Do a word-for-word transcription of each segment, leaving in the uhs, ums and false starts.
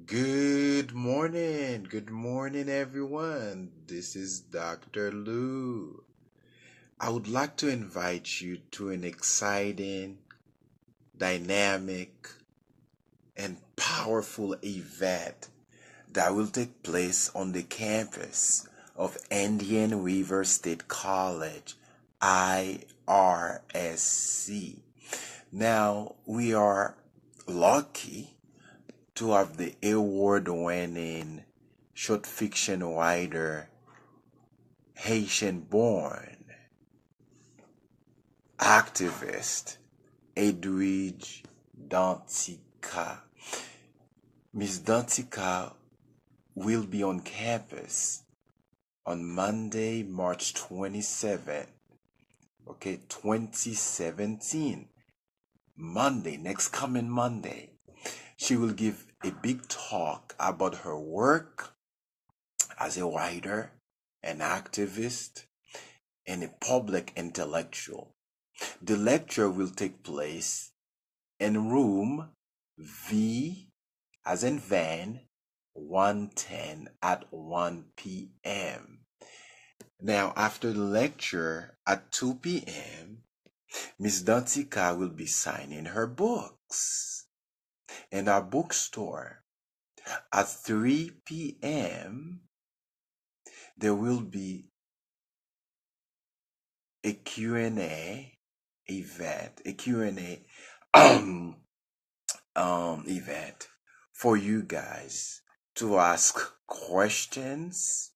Good morning. Good morning, everyone. This is Doctor Lou. I would like to invite you to an exciting, dynamic, and powerful event that will take place on the campus of Indian River State College, I R S C. Now, we are lucky to have the award winning short fiction writer, Haitian born activist, Edwidge Danticat. Miss Danticat will be on campus on Monday, March twenty-seventh, okay, twenty seventeen. Monday, next coming Monday, she will give a big talk about her work as a writer, an activist, and a public intellectual. The lecture will take place in room V, as in van, one ten at one p.m. Now, after the lecture at two p.m., Miss Danticat will be signing her books in our bookstore. At three p.m., there will be a Q and A event, a Q and A um, um, event for you guys to ask questions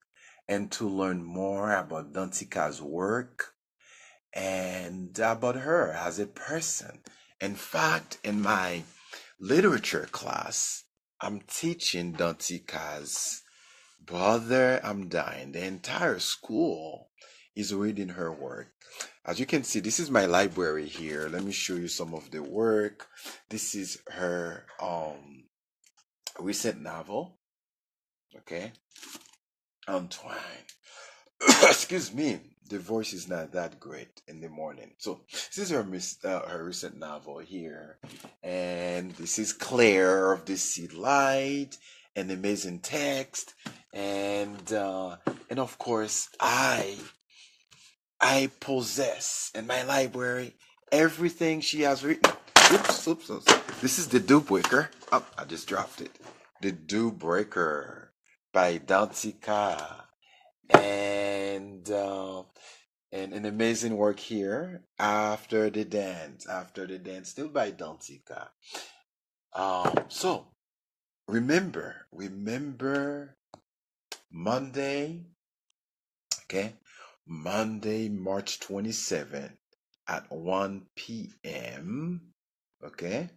and to learn more about Dantica's work and about her as a person. In fact, in my literature class, I'm teaching Dantica's Brother, I'm Dying. The entire school is reading her work. As you can see, this is my library here. Let me show you some of the work. This is her um recent novel. Okay. Entwine. Excuse me. The voice is not that great in the morning. So this is her mis- uh, her recent novel here, and this is Claire of the Sea Light, an amazing text, and uh, and of course I I possess in my library everything she has written. Oops, oops, oops. This is the Dew Breaker. Oh, I just dropped it. The Dew Breaker by Danticat. And uh, and an amazing work here. After the dance, after the dance, still by Danticat. Um, so remember, remember Monday, okay? Monday, March twenty-seventh at one p.m., okay?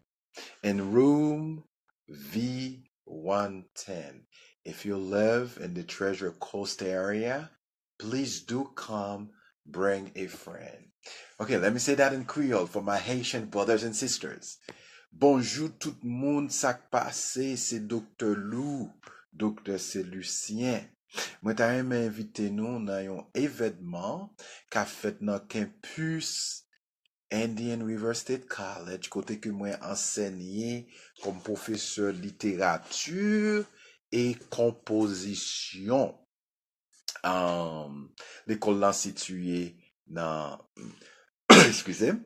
In room V one ten. If you live in the Treasure Coast area, please do come, bring a friend. Okay, let me say that in Creole for my Haitian brothers and sisters. Bonjou tout moun, sa k pase? Se Doktè Lou, Doktè se Lucien. Mwen ta renmen envite nou nan yon evènman k ap fèt nan campus Indian River State College, kote ke mwen ansenye kòm pwofesè literati e konpozisyon. Um, lekòl lan sitiye nan, eskize m,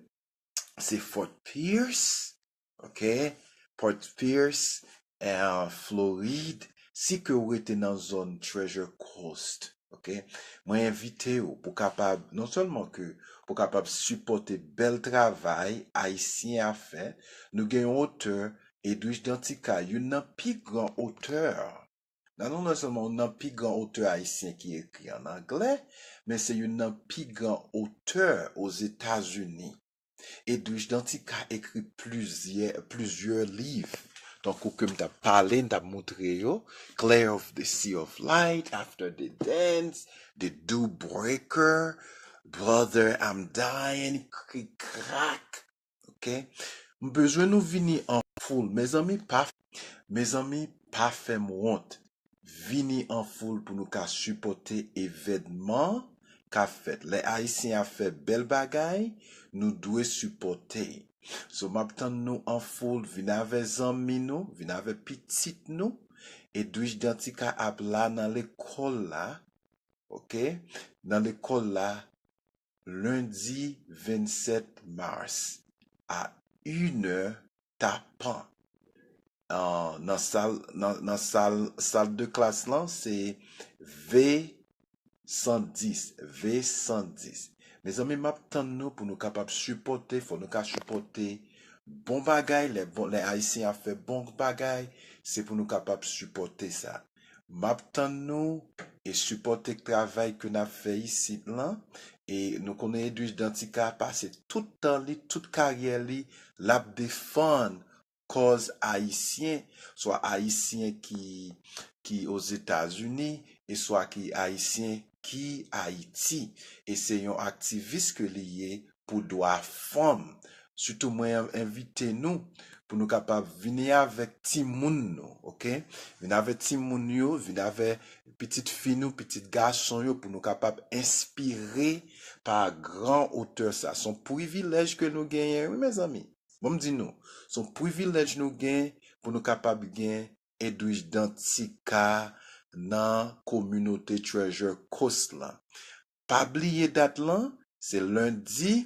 se Fort Pierce, ok? Fort Pierce, uh, Florid, si ke w rete nan zòn Treasure Coast, ok? Mwen envite w pou kapab, non sèlman ke pou kapab sipòte bèl travay Ayisyen ap fè, nou gen yon otè, Edwidge Danticat, youn nan pi gran otè, nan, non, non sèlman youn nan pi gran otè ayisyen ki ekri an anglè, men se youn nan pi gran otè Ozetazini. Edwidge Danticat ekri plizyè, plizyè liv. Tankou ke m t ap pale, m t ap moutre yo, Claire of the Sea of Light, After the Dance, The Dew Breaker, Brother, I'm Dying, Krik Krak. Ok? M bezwen nou vini an foul. Mezanmi, pa, mezanmi, pa fè m wont. Vini an foul pou nou ka sipòte evènman k ap fèt. Lè Ayisyen ap fè bèl bagay, nou dwe sipòte. So, m ap tann nou an foul, vin avè zanmi nou, vin avè pitit nou, Edwige Danticat ap la nan lekòl la, ok? Nan lekòl la, lendi vennsèt mas, a inè tapan. Ah, nan sal, nan, nan sal, sal de klas lan, se V san dis, V san dis. Mezanmi, m ap tann nou pou nou kapab sipòte, fò nou ka sipòte bon bagay, lè bon, lè Ayisyen ap fè bon bagay, se pou nou kapab sipòte sa. M ap tann nou e sipòte travay ke n ap fè isit lan. E nou konnen Edwige Danticat pase tout tan li, tout karyè li, l ap defann kòz ayisyen, swa ayisyen ki, ki Ozetazini, e swa ki ayisyen ki Ayiti. E se yon aktivis ke li ye pou dwa fanm. Sitou mwen envite nou pou nou kapab vini avèk timoun nou, ok? Vin avèk timoun yo, vin avèk pitit fi nou, pitit gason yo, pou nou kapab enspire pa gran otè sa. Se yon privilèj ke nou genyen, wi, mezanmi. Bon, m di nou, se yon privilèj nou gen pou nou kapab gen Edwige Danticat nan kominote Treasure Coast lan. Pa bliye dat lan, se lendi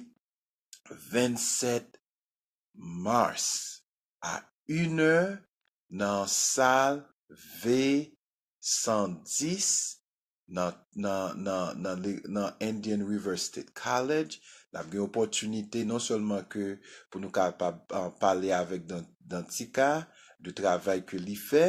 vennsèt mas a inè nan sal V san dis nan, nan, nan, nan, le- nan Indian River State College. N ap gen opòtinite non sèlman ke pou nou kapab ah, pale avèk Dan- Danticat de travay ke li fè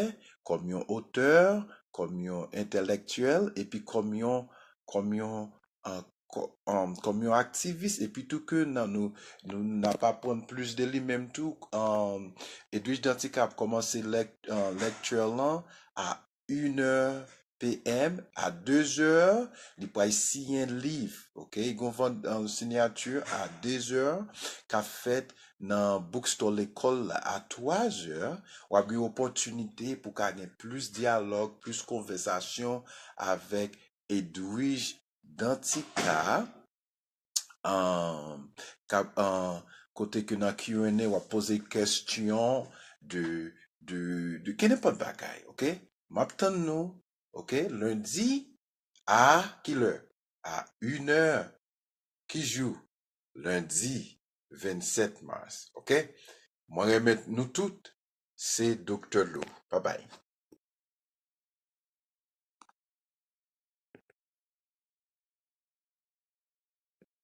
kòm yon otè, kòm yon entèlektyèl, epi kòm yon, kòm yon, ah, kò- um, kòm yon aktivis, epi tou ke nan nou, nou n ap aprann plis de li menm tou. Um, Edwige Danticat ap kòmanse lèk- ah, lèkti lan a inè P M, a dezè, li pral siyen liv, ok? Li gon vann uh, sinyati a dezè, k ap fèt nan bookstore lekòl la a twazè. W ap gen opòtinite pou ka gen plis dyalòg, plis konvèsasyon avèk Edwige Danticat, um, k ap, uh, kote ke nan Q and A, w ap poze kèsyon de, de, de kenenpòt bagay, ok? M ap tann nou, ok? Lendi, a ki lè? A inè. Ki jou? Lendi, vennsèt mas, ok? Mwen renmen nou tout, se Doktè Lou. Babay.